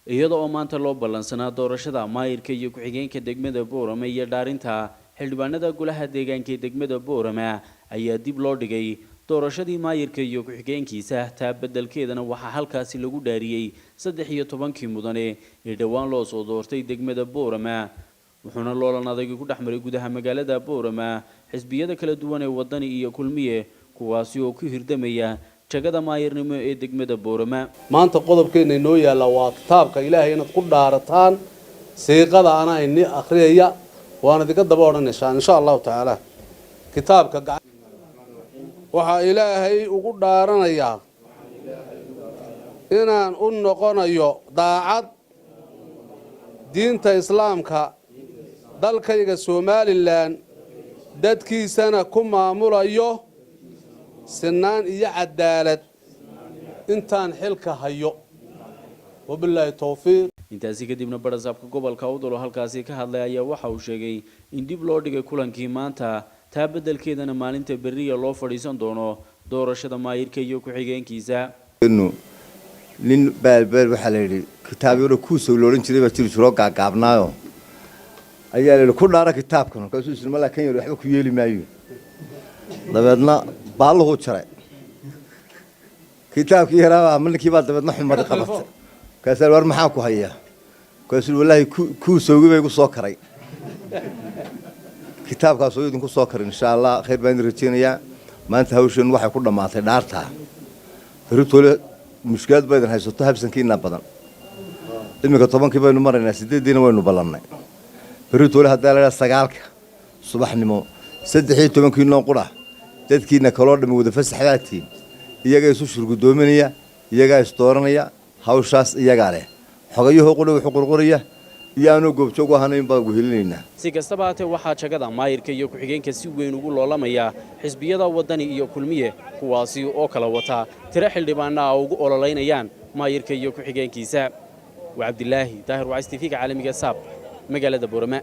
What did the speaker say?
Iyada oo maanta loo ballansanaa doorashada maayirka iyo ku-xigeenka degmada Boorama iyo dhaarinta xildhibaanada golaha deegaanka ee degmada Boorama, ayaa dib loo dhigay doorashadii maayirka iyo ku-xigeenkiisa. Taa beddelkeedana waxaa halkaasi lagu dhaariyey 13-kii mudane ee dhowaan loo soo doortay degmada Boorama, wuxuuna loolan adagi ku dhex maray gudaha magaalada Boorama xisbiyada kala duwan ee Wadani iyo Kulmiye, kuwaasi oo ku hirdamaya jagada maayirnimo ee degmada Boorama. Maanta qodobkeenna inoo yaalla waa kitaabka Ilaahay inaad ku dhaarataan. Siiqada anaa ini akhriyaya, waan idinka daba odhanaysaa, insha Allahu tacaala. Kitaabka waxaa Ilaahay ugu dhaaranayaa inaan u noqonayo daacad diinta Islaamka, dalkayga Somaliland, dadkiisana ku maamulayo sinaan iyo cadaalad intaan xilka hayo. Wabilaahi towfiiq. Intaasi kadibna barasaabka gobolka Awdal oo halkaasi ka hadlay ayaa waxa uu sheegay in dib loo dhigay kulankii maanta, taa beddelkeedana maalinta berriya loo fadhiisan doono doorashada maayirka iyo ku-xigeenkiisa. Nin baalbeel waxaa la yidhi kitaab yaro kuusow la odhan jiray baa jiri jiroo gaagaabnaayo ayaa la yidhi, "Ku dhaara kitaabkan." Markaasuu isiri, "Malaa kan yar waxba ku yeeli maayo." Dabeedna baalluhuu jaray kitaabkii yaraabaa. Ninkii baa dabeedna xumari qabatay. Markaasaa, "War maxaa ku hayaa?" Markaasuu, "Wallaahi kuusowgii bay igu soo karay kitaabkaasoo idinku soo karin." Insha Allah khayr baan idin rajaynayaa. Maanta hawshan waxay ku dhammaatay dhaartaa. Beritoole mushkilad ba idin haysato, habsankiina badan. Iminka 10-kii baynu maraynaa, 8-diina waynu ballannay. Beritoole haddaa la idhaha 9-ka subaxnimo, 13-kiinoo qura, dadkiina kaloo dhammi wada fasaxdaatiin. Iyagaa isu shurgudoominaya, iyagaa isdooranaya, hawshaas iyagaa leh. Xogayahoo qura wuxuu qurquraya iyo aanoo goobjoog u ahanayn baan wehelinaynaa. Si kastaba haatee, waxaa jagada maayirka iyo ku-xigeenka si weyn ugu loolamaya xisbiyada Waddani iyo Kulmiye, kuwaasi oo kala wata tiro xildhibaana ah ugu ololeynayaan maayirka iyo ku-xigeenkiisa. Waa Cabdilaahi Daahir Wacays, TV-ga caalamiga Saab, magaalada Boorama.